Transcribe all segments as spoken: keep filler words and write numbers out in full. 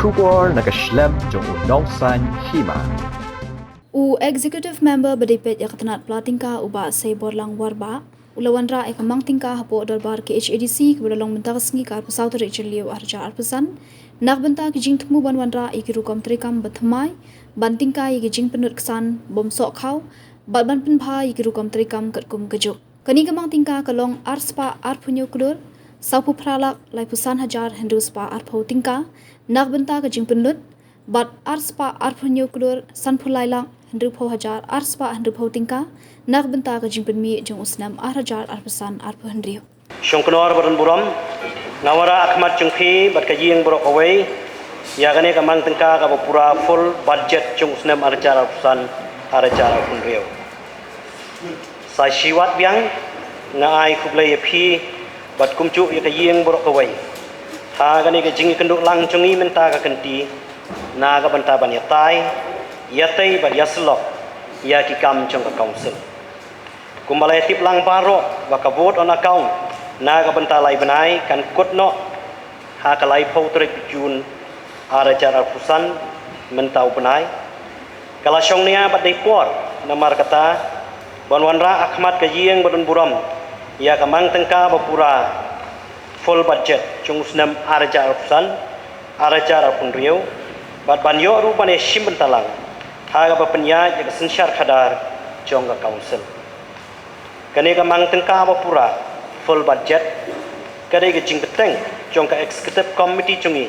Khubor na ka shlem jong u Nongsaiñ Hima. U Executive Member ba dei peit ïa ka tnat pla tyngka u Bah Seiborlang Warbah u la wanrah ïa ka mang tyngka hapoh dorbar K H A D C kaba la long mynta ka sngi ka arphew saw tarik Jylliew arhajar arphew san na ka bynta ki jingthmu ban wanrah ïa ki rukom treikam ba thymmai ban tyngkai ïa ki jingpynlut ksan bym soh khaw bad ban pynbha ïa ki rukom treikam katkum ka juk. Kane ka mang tyngka ka long ar spah arphew hynñiew klur sawphew phra lak laiphew san hajar hynriew spah arphew tyngka na ka bynta ka jingpynlut bad ar spah arphew hynñiew klur sanphew lai lak hynriewphew hajar ar spah hynriewphew tyngka na ka bynta ka jingpynmih jong u snem arhajar arphew san arphew hynriew. Shongknor ba don burom, nga wanrah ha khmat jong phi bad ka ïing baroh kawei ïa kane ka mang tyngka kaba pura full budget jong u snem arhajar arphew san arhajar arphew hynriew. Sa shuwa biang nga ai khublei ïa phi bad kumjuh ïa ka ïing baroh kawei ha kane ka jingïakynduh lang jong ngi mynta ka kynti na ka bynta ban ïatai, ïatei bad ïasyllok ïa ki kam jong ka council. Kumba la ïatip lang baroh ba ka vote on account na ka bynta lai bnai kan kut noh ha ka laiphew tarik Jun arhajar arphew san mynta u bnai. Ka la shong nia bad dei por namar kata ban wanrah ha khmat ka ïing ba don burom ïa ka mang tyngka ba pura full budget jong u snem arhajar arphew san arhajar arphew hynriew bad ban ïoh ruh ban ïashim bynta lang ha kaba pynïaid ïa ka synshar khadar jong ka council. Kane ka mang tyngka ba pura full budget ka dei ka jingbteng jong ka executive committee jong ngi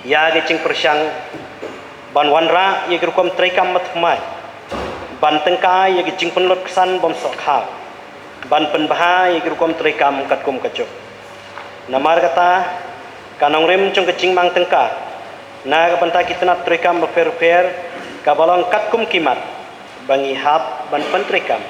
ïa ka jingpyrshang ban wanrah ïa ki rukom treikam ba thymmai ban tyngkai ïa ki jingpynlut ksan bym soh khaw ban pynbha ïa ki rukom treikam katkum ka juk. Namar kata ka nongrim jong ka jingmang tyngka na ka bynta ki tnat treikam bapher bapher kaba long katkum ki mat ba ngi hap ban pyntreikam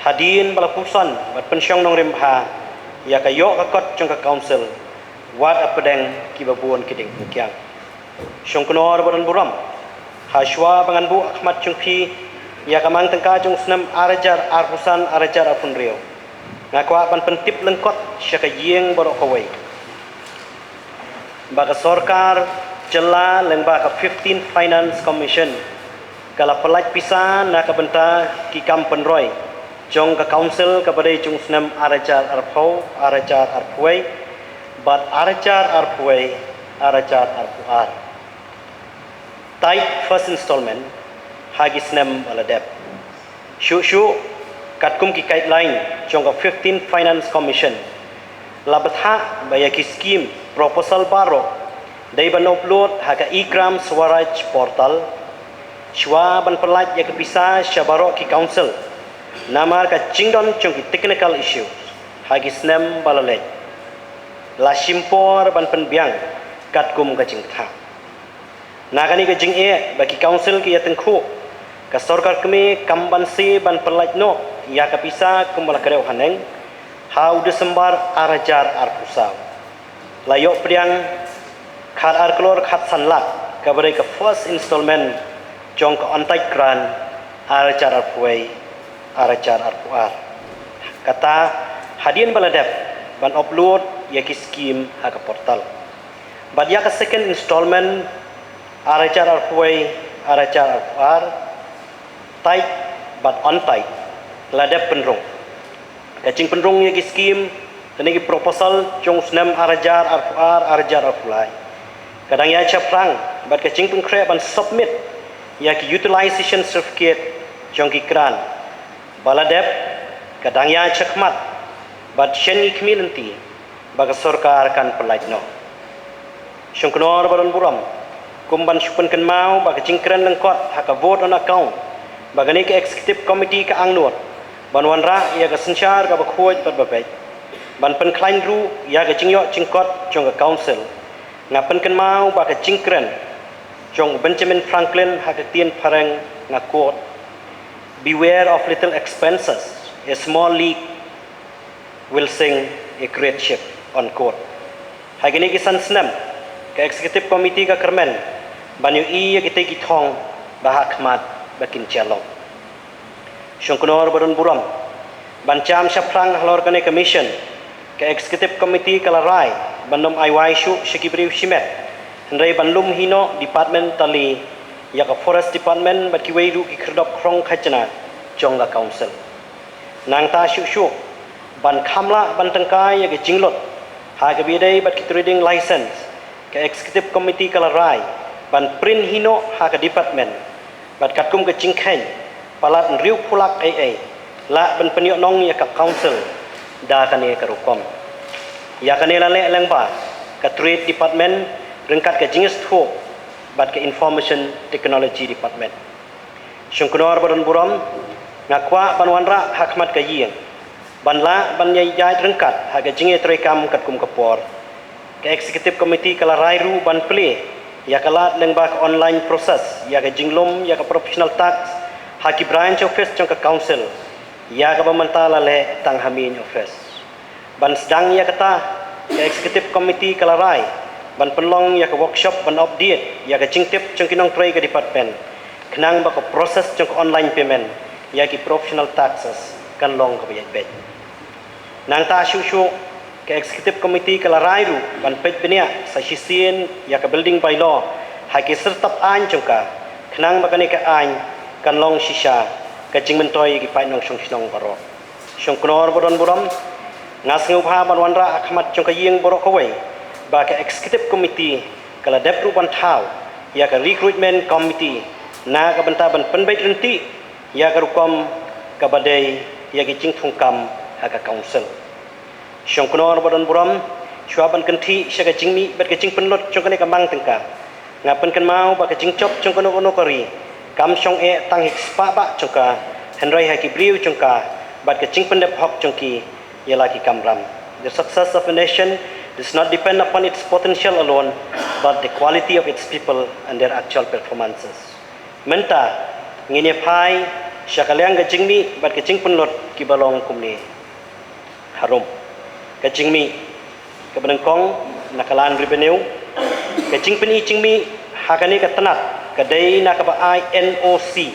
hadien ba la puson bad pynshong nongrim bha ïa ka ïoh ka kot jong ka council wat hapdeng kiba bun ki dieng pynkiang. Shongknor ba don burom, ha shuwa ba ngan buh ha khmat jong phi ïa ka mang tyngka jong u snem arhajar arphew san arhajar arphew hynriew, nga kwah ban pyntip lyngkot sha ka ïing baroh kawei ba ka sorkar jylla lyngba ka fifteenth Finance Commission ka la pyllait pisa na ka bynta ki kam pynroi jong ka council kaba dei jong u snem arhajar arphew arhajar arphew wei bad arhajar arphew wei arhajar arphew ar. Tait first installment ha ki snem ba la dep. Shuh shuh katkum ki guideline jong ka fifteenth Finance Commission la bthah ba ïa ki scheme proposal baroh dei ban upload ha ka e-Gram Swaraj portal shuwa ban pyllait ïa ka pisa sha baroh ki council namar ka jingdon jong ki technical issues ha ki snem ba la leit. La shim por ban pynbiang katkum ka jingbthah. Na kane ka jingeh ba ki council ki ïatyngkhuh, ka sorkar kmie kam banse ban pyllait noh ïa ka pisa kumba la kdew haneng ha u December arhajar arphew saw. La ïoh pdiang khat ar klur khat san lak kaba dei ka first installment jong ka Untied Grant arhajar arphew wei arhajar arphew ar. Kata hadien ba la dep ban upload ïa ki scheme ha ka portal. Bad ïa ka second installment arhajar arphew wei arhajar arphew ar, tied bad untied, la dep pynrung. Ka jingpynrung ïa ki scheme lane ki proposal jong u snem arhajar arphew ar arhajar arphew lai ka dang ïaid shaphrang bad ka jingpynkhreh ban submit ïa ki utilization certificate jong ki grant ba la dep ka dang ïaid shakhmat bad shen ngi khmih lynti ba ka sorkar kan pyllait noh. Shongknor ba don burom, kum ban shu pynkynmaw ba ka jingkren lyngkot ha ka vote on account ba kane ka executive committee ka angnud ban wanrah ïa ka synshar kaba khuid bad ba beit ban pynkhlaiñ ruh ïa ka jingïoh jingkot jong ka council. Nga pynkynmaw ba ka jingkren jong u Benjamin Franklin ha ka ktien phareng nga quote, "Beware of little expenses, a small leak will sink a great ship," unquote. Ha kine ki san snem ka executive committee ka kyrmen ban ïohi ïa kitei ki thong ba ha khmat ba kin ïalong. Shongknor ba don burom, ban jam shaphrang halor kane ka mission ka executive committee ka la rai ban ym ai wai shuh sha ki briew shimet Hynrei ban lum hi noh department tylli ïa ka Forest Department bad kiwei ruh ki khyrdop khrong khajna jong ka Council. Nangta shuh shuh ban kham lah ban tyngkai ïa ka jinglut ha kaba ïadei bad ki trading license, ka Executive Committee ka la rai ban print hi noh ha ka department. Bad katkum ka jingkheiñ palat hynriew phew lak ei ei lah ban pynïoh nong ïa ka Council da kane ka rukom. Ïa kane la leh lyngba ka Trade Department ryngkat ka jingïathuh bad ka Information Technology Department. Shongknor ba don burom, nga kwah ban wanrah ha khmat ka ïing ban lah ban ïaid ryngkat ha ka jingïatreikam katkum ka por. Ka Executive Committee ka la rai ruh ban plie ïa ka lad lyngba ka online process ïa ka jinglum ïa ka professional tax ha ki branch office jong ka Council, ïa kaba mynta la leh tang ha main office. Ban sdang ïa kata, ka Executive Committee ka la rai ban pynlong ïa ka workshop ban update ïa ka jingtip jong ki nongtrei ka department, khnang ba ka process jong ka online payment ïa ki professional taxes kan long kaba ïaid beit. Nangta shuh shuh, ka Executive Committee ka la rai ruh ban peit bniah sa shisien ïa ka Building Bylaw ha ki syrtap aiñ jong ka, khnang ba kane ka aiñ kan long shisha ka jingmyntoi ïa ki paid nongshong shnong baroh. Shongknor ba don burom, nga sngewbha ban wanrah ha khmat jong ka ïing baroh kawei ba ka Executive Committee ka la dep ruh ban thaw ïa ka Recruitment Committee na ka bynta ban pynbeit ryntih ïa ka rukom kaba dei ïa ki jingthungkam ha ka Council. Shongknor ba don burom, shuwa ban kynthih sha ka jingmih bad ka jingpynlut jong kane ka mang tyngka, nga pynkynmaw ba ka jingjop jong kano kano ka ri kam shong eh tang ha ki spah bah jong ka, hynrei ha ki briew jong ka bad ka jingpyndep hok jong ki ïa la ki kamram. The success of a nation does not depend upon its potential alone, but the quality of its people and their actual performances. Mynta ngin ïa phai sha ka liang ka jingmih bad ka jingpynlut kiba long kumne. Harum. Ka jingmih kaba nyngkong na ka Land Revenue. Ka jingpyni jingmih ha kane ka tnat ka dei na kaba ai N O C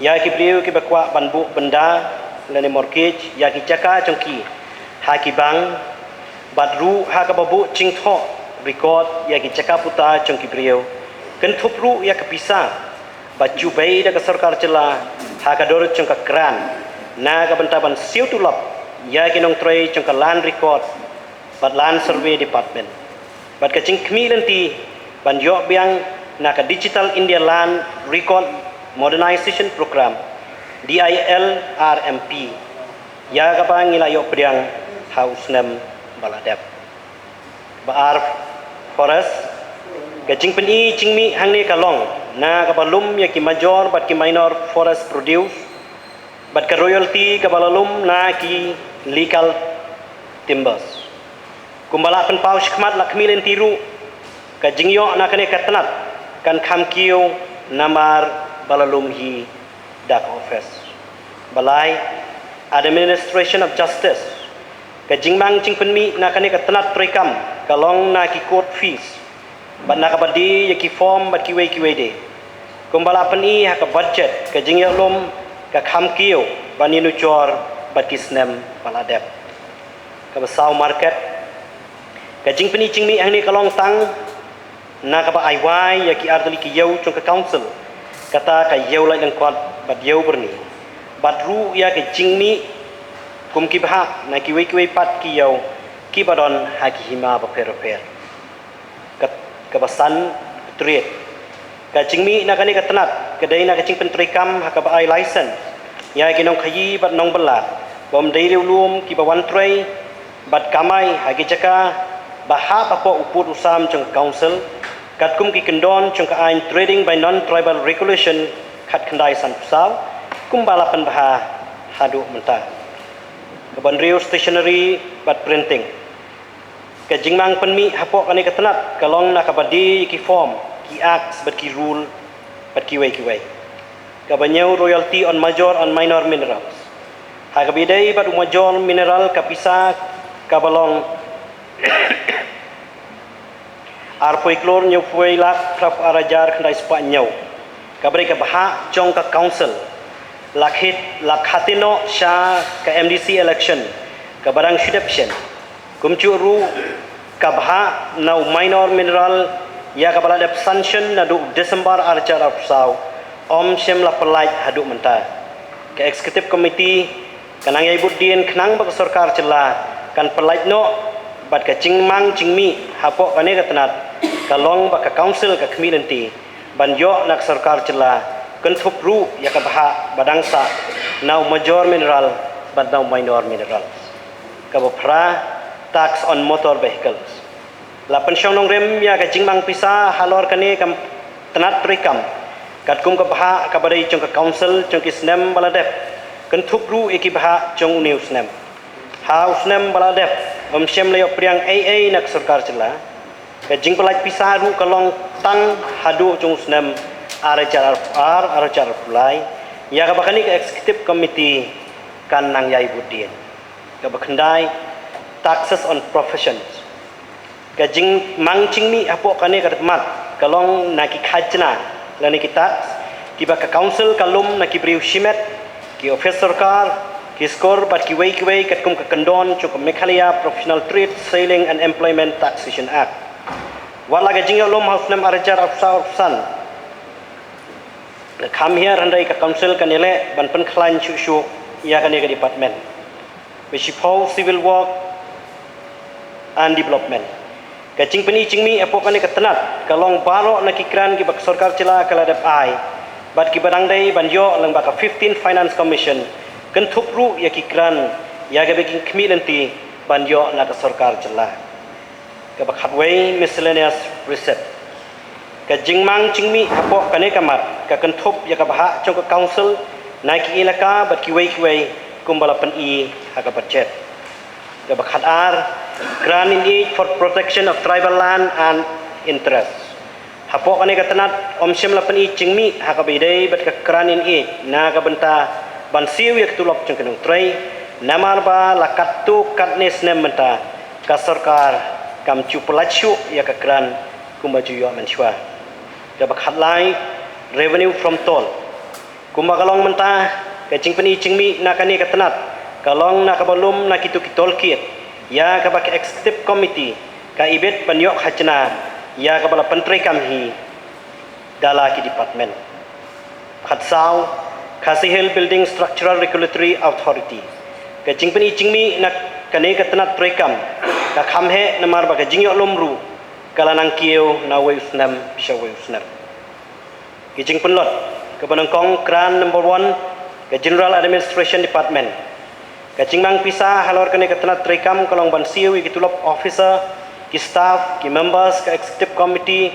ïa ki briew kiba kwah ban buh bynda lane mortgage ïa ki jaka jong ki ha ki bank, bad ruh ha kaba buh jingthoh record ïa ki jaka puta jong ki briew, kynthup ruh ïa ka pisa ba ju bei da ka sorkar jylla ha ka dur jong ka grant na ka bynta ban siew tulop ïa ki nongtrei jong ka Land Record bad Land Survey Department. Bad ka jingkhmih lynti ban ïoh biang na ka Digital India Land Record Modernization Program, D I L R M P, ïa kaba ngi la ïoh pdiang ha u snem ba la dep. Ba ar, Forest. Ka jingpyni jingmih hangne ka long na kaba lum ïa ki major bad ki minor forest produce bad ka royalty kaba la lum na ki legal timbers. Kumba la pynpaw shakhmat, la khmih lynti ruh, ka jingïoh na kane ka tnat kan kham kiew namar ba la lum hi da ka office. Ba lai, Administration of Justice. Ka jingmang jingpynmih na kane ka tnat treikam ka long na ki court fees bad na kaba die ïa ki form bad kiwei kiwei de. Kumba la pyni ha ka budget, ka jingïalum ka kham kiew ban ïanujor bad ki snem ba la dep. Kaba saw, Market. Ka jingpyni jingmih hangne ka long tang na kaba ai wai ïa ki artylli ki ïew jong ka Council, kata ka Ïew Laitlyngkot bad Ïew Byrni, bad ruh ïa ka jingmih kum ki bhah na kiwei kiwei pat ki ïew kiba don ha ki hima bapher bapher. Ka, kaba san, Trade. Ka jingmih na kane ka tnat ka dei na ka jingpyntreikam ha kaba ai license ïa ki nongkhaïi bad nongbylla bym dei riewlum kiba wan trei bad kamai ha ki jaka ba hap hapoh u pud u sam jong ka Council, katkum ki kyndon jong ka aiñ Trading by Non-Tribal Regulation khatkhyndai sanphew saw, kumba la pynbha haduh mynta. Kaba hynriew, Stationery bad Printing. Ka jingmang pynmih hapoh kane ka tnat ka long na kaba die ïa ki form, ki acts bad ki rule bad kiwei kiwei. Kaba hynñiew, Royalty on Major and Minor Minerals. Ha kaba ïadei bad u major mineral, ka pisa kaba long arphew klur hynñiewphew lak phraphew ar hajar khyndai spah hynñiew, kaba dei ka bhah jong ka Council. La khit, la khatin noh sha ka M D C election kaba dang shu dep shen. Kumjuh ruh ka bhah na u minor mineral ïa kaba la dep sanction naduh December ar hajar arphew saw, ym shym la pyllait haduh mynta. Ka Executive Committee ka nang ïai bud dien khnang ba ka sorkar jylla kan pyllait noh, bad ka jingmang jingmih hapoh kane ka tnat ka long ba ka Council ka khmih lynti ban ïoh na ka sorkar jylla kynthup ruh ïa ka bhah ba dang sah na u major mineral bad na u minor mineral. Kaba phra, tax on motor vehicles. La pynshong nongrim ïa ka jingmang pisa halor kane ka tnat treikam, katkum ka bhah kaba dei jong ka Council jong ki snem ba la dep, kynthup ruh ïa ki bhah jong une u snem. Ha u snem ba la dep, ym shym la ïoh pdiang ei ei na ka sorkar jylla. Ka jingpyllait pisa ruh ka long tang haduh jong u snem ar hajar arphew ar, ar hajar arphew lai, ïa kaba kane ka Executive Committee kan nang ïai bud dien. Kaba khyndai, taxes on professions. Ka jingmang jingmih hapoh kane ka tnat ka long na ki khajna lane ki tax kiba ka Council ka lum na ki briew shimet, ki ophis sorkar, ki skur bad kiwei kiwei katkum ka kyndon jong ka Meghalaya Professional Trade, Selling and Employment Taxation Act. Wat la ka jingïoh lum ha u snem ar hajar arphew saw arphew san, ka kham hiar hynrei ka Council kan ïaleh ban pynkhlaiñ shuh shuh ïa kane ka department. Ba shiphew, civil work and development. Ka jingpyni jingmih hapoh kane ka tnat ka long baroh na ki grant kiba ka sorkar jylla ka la dep ai bad kiba dang dei ban ïoh lyngba ka fifteenth Finance Commission, kynthup ruh ïa ki grant ïa kaba ki khmih lynti ban ïoh na ka sorkar jylla. Kaba khatwei, miscellaneous receipt. Ka jingmang jingmih hapoh kane ka mat ka kynthup ïa ka bhah jong ka Council na ki elaka bad kiwei kiwei kumba la pyni ha ka budget. Kaba khatar, grant in aid for protection of tribal land and interest. Hapoh kane ka tnat ym shym la pyni jingmih ha kaba ïadei bad ka grant in aid na ka bynta ban siew ïa ka tulop jong ki nongtrei, namar ba la katto katne snem mynta ka sorkar kam ju pyllait shuh ïa ka grant kumba ju ïoh mynshuwa. Kaba khatlai, revenue from toll. Kumba ka long mynta, ka jingpyni jingmih na kane ka tnat ka long na kaba lum na kito ki toll kiad ïa kaba ka Executive Committee ka ibit ban ïoh khajna ïa kaba la pyntreikam hi da la ki department. Khatsaw, Khasi Hills Building Structural Regulatory Authority. Ka jingpyni jingmih na kane ka tnat treikam ka kham heh namar ba ka jingïoh lum ruh ka la nang kiew na uwei u snem sha uwei u snem. Ki jingpynlut, kaba nyngkong, grant number one, ka General Administration Department. Ka jingmang pisa halor kane ka tnat treikam ka long ban siew ïa ki tulop officer, ki staff, ki members ka Executive Committee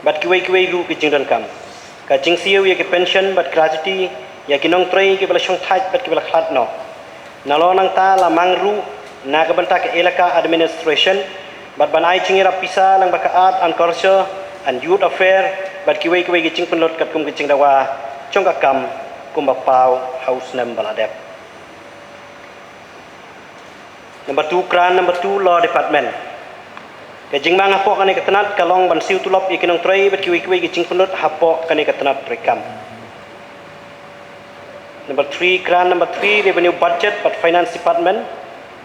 bad kiwei kiwei ruh ki jingdonkam. Ka jingsiew ïa ki pension bad gratuity ïa ki nongtrei kiba la shongthait bad kiba la khlad noh. Nalor nangta la mang ruh na ka bynta ka elaka administration bad ban ai jingïarap pisa lyngba ka Art and Culture and Youth Affair bad kiwei kiwei ki jingpynlut katkum ki jingdawa jong ka kam kumba paw ha u snem ba la dep. Number two, grant number two, Law Department. Ka jingmang hapoh kane ka tnat ka long ban siew tulop ïa ki nongtrei bad kiwei kiwei ki jingpynlut hapoh kane ka tnat treikam. Number three, grant number three, Revenue Budget bad Finance Department.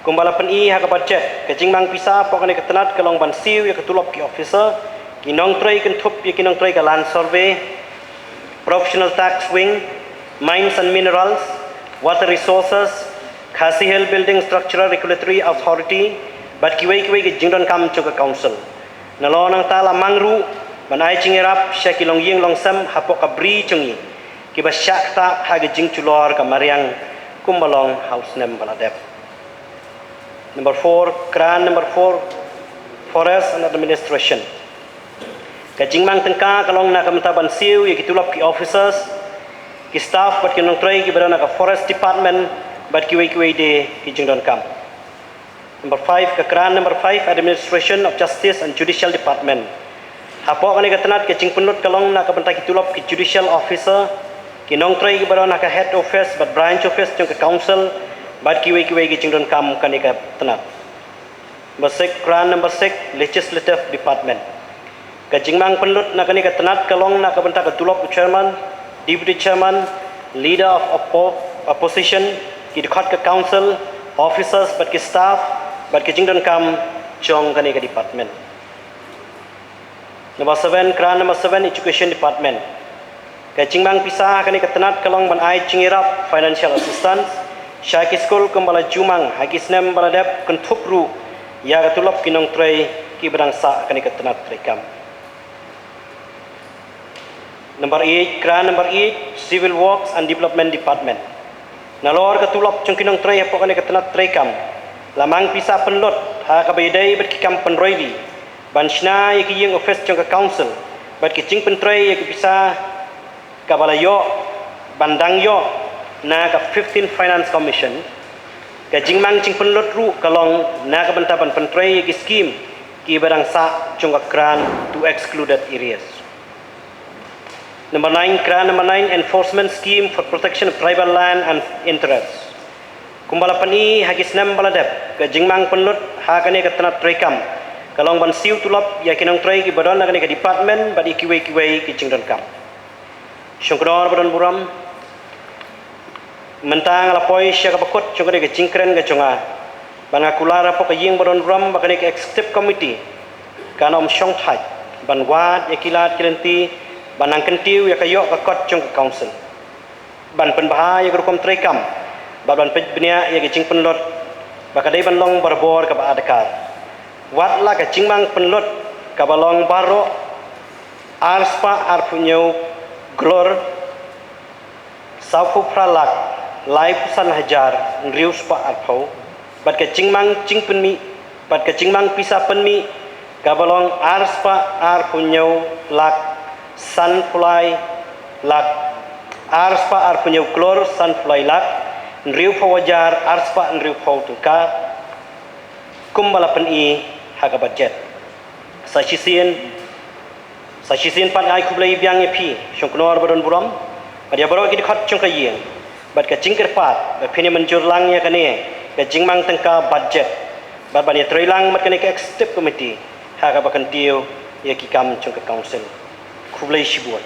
Kumba la pyni ha ka budget, ka jingmang pisa hapoh kane ka tnat ka long ban siew ïa ka tulop ki officer, ki nongtrei kynthup ïa ki nongtrei ka Land Survey, Professional Tax Wing, Mines and Minerals, Water Resources, Khasi Hills Building Structural Regulatory Authority bad kiwei kiwei ki jingdonkam jong ka Council. Nalor nangta la mang ruh ban ai jingïarap sha ki longïing longsem hapoh ka bri jong ngi kiba shah ktah ha ka jingjulor ka mariang kumba long ha u snem ba la dep. Number four, grant number four, Forest and Administration. Ka jingmang tyngka ka long na ka bynta ban siew ïa ki tulop ki officers, ki staff bad ki nongtrei kiba don ha ka Forest Department bad kiwei kiwei de ki jingdonkam. Number five, ka grant number five, Administration of Justice and Judicial Department. Hapoh kane ka tnat ka jingpynlut ka long na ka bynta ki tulop ki judicial officer, ki nongtrei kiba don ha ka head office bad branch office jong ka Council bad kiwei kiwei ki jingdonkam kane ka tnat. Number six, grant number six, Legislative Department. Ka jingmang pynlut na kane ka tnat ka long na ka bynta ka tulop u Chairman, Deputy Chairman, Leader of Oppo- Opposition, ki dkhot ka Council, officers bad ki staff bad ki jingdonkam jong kane ka department. Number seven, kra number seven, Education Department. Ka jingmang pisa ha kane ka tnat ka long ban ai jingïarap, financial assistance, sha ki skul kumba la ju mang ha ki snem ba la dep, kynthup ruh ïa ka tulop ki nongtrei kiba dang sah ha kane ka tnat treikam. Number eight, kra number eight, Civil Works and Development Department. Nalor ka tulop jong ki nongtrei hapoh kane ka tnat treikam, la mang pisa pynlut ha kaba ïadei bad ki kam pynroi lih, ban shna ïa ki ïing office jong ka council, bad ki jingpyntrei ïa ki pisa kaba la ïoh, ban dang ïoh na ka fifteenth Finance Commission. Ka jingmang jingpynlut ruh ka long na ka bynta ban pyntrei ïa ki skim kiba dang sah jong ka grant to excluded areas. Number nine, kra number nine, Enforcement Scheme for Protection of Tribal Land and Interests. Kumba la pyni ha ki snem ba la dep, ka jingmang pynlut ha kane ka tnat treikam ka long ban siew tulop ïa ki nongtrei kiba don ha kane ka department bad ïa kiwei kiwei ki jingdonkam. Shongknor ba don burom, mynta nga la poi sha kaba kut jong kane ka jingkren ka jong nga, ban nga kular hapoh ka ïing ba don burom ba kane ka executive committee kan ym shong thait ban wad ïa ki lad ki lynti ban nang kyntiew ïa ka ïoh ka kot jong ka council, ban pynbha ïa ka rukom treikam, bad ban peit bniah ïa ka jingpynlut ba ka dei ban long barabor kaba adkar. Wat la ka jingmang pynlut kaba long baroh ar spah arphew hynñiew klur, sawphew phra lak, laiphew san hajar, hynriew spah arphew, bad ka jingmang jingpynmih, bad ka jingmang pisa pynmih kaba long ar spah arphew hynñiew lak, sanphew lai lak, ar spah arphew hynñiew klur, sanphew lai lak, hynriewphew hajar, ar spah hynriewphew tyngka, kumba la pyni ha ka budget. Sa shisien, sa shisien pat nga ai khublei biang ïa phi, shongknor ba don burom, bad ïa baroh ki dkhot jong ka ïing, bad ka jingkyrpad ba phin ïa mynjur lang ïa kane ka jingmang tyngka budget, bad ban ïa trei lang bad kane ka executive committee ha kaba kyntiew ïa ki kam jong ka council. Khublei shibun.